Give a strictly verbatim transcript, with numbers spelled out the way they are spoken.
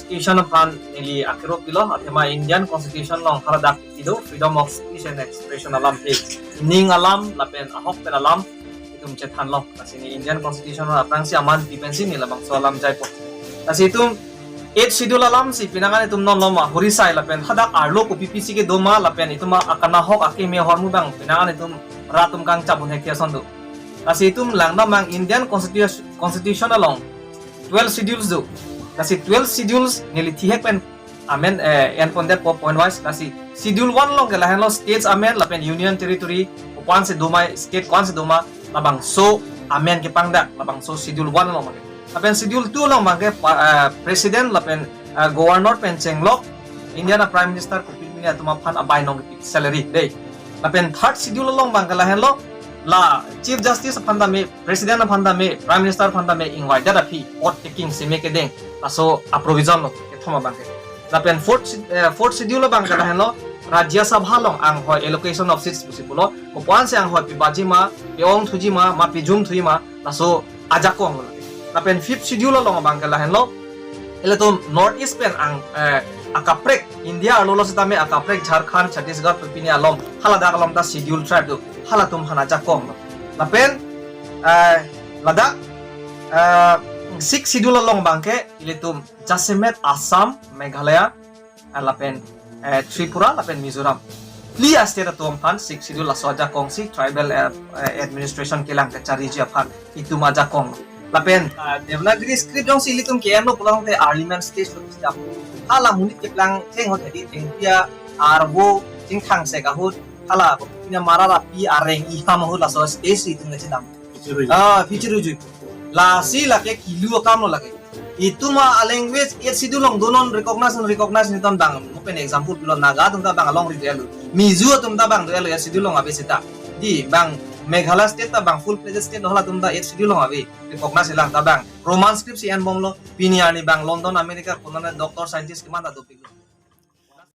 Constitution aphan neli akero pilo, athema Indian Constitution along haladak isi do, freedom of speech and expression alam ke, ning alam lapen ahok pen alam itum chethan long. Lasi ne Indian Constitution along aphrangsi aman pi pensi ne labangso alam jaipo. Lasi itum Eighth Schedule alamsi penang an itum non loma horisai lapen hadak arlo kopi pisi kedo ma lapen itum akanghon ahok akeme ahormu abang penang an itum rat atum kangchap un hek ason do. Lasi itum langdam abang Indian Constitu-, Constitution along twelve schedules do. Lasi twelve schedules neli thihek pen amen, eh, en pondetpo point wise. Lasi Schedule one along ke lahenlo states amen lapen union territory ko-ansi do ma, state ko-ansi do ma, labangso amen kepangdak labangso Schedule one along abangke. Lapen Schedule two along abangke pa-, eh, president lapen, eh, governor pen chenglok Indian a Prime Minister kopi mini atum aphan abainong kepik salary dei. Lapen third schedule along abangke lahenlo, la Chief Justice aphan tame, President aphan tame, Prime Minister aphan tame ingvai det aphi oath taking seme kedeng, laso a provision lo kethom abangke. Lapen fourth sch-, eh, fourth schedule abangke lahenlo, Rajya Sabha along anghoi allocation of seats pusi pulo, ko-ansi anghoi pibaji ma, pe-ong thuji ma, ma pijum thuji ma, laso ajakong lo. Lapen fifth schedule along abangke lahenlo, ilitum North East pen ang, eh, akaprek India arlo lo setame akaprek Jharkhand, Chhattisgarh pini along, haladak along ta schedule tribe do, halatum aphan ajakong lo. Lapen, eh, ladak, eh, sixth schedule along abangke ilitum jasemet Assam, Meghalaya, ah, lapen, eh, Tripura lapen Mizoram, phli a state atum aphan sixth schedule laso ajakongsi tribal, eh, eh, administration kelang kachariji aphan itum ajakong. Lapen, ah, Devanagari script jongsi ilitum ke-enlo pulote early man stage lo sejak. Hala monit keplang theng ahut, hedi thengpi arvo, chingthang sek ahut, hala pini Mara, Rapi, Areng, Iham ahut laso stage si itum kachinam. Ah, pichiruju. Lasi lake kilu akam lo lake. Itum a language eighth schedule along do, non recognize, non recognize netum abang. Mo pen example pilo, Naga atum ta abang alongri do-etlo. Mizo atum ta abang do-etlo eighth schedule along ave seta. Dei abang Meghalaya state ta abang full-fledged state lo, halatum ta eighth schedule along ave. Recognize lang ta abang. Roman script si enbomlo. Pini arni abang London, America, konane doctor, scientist keman ta dopiklo.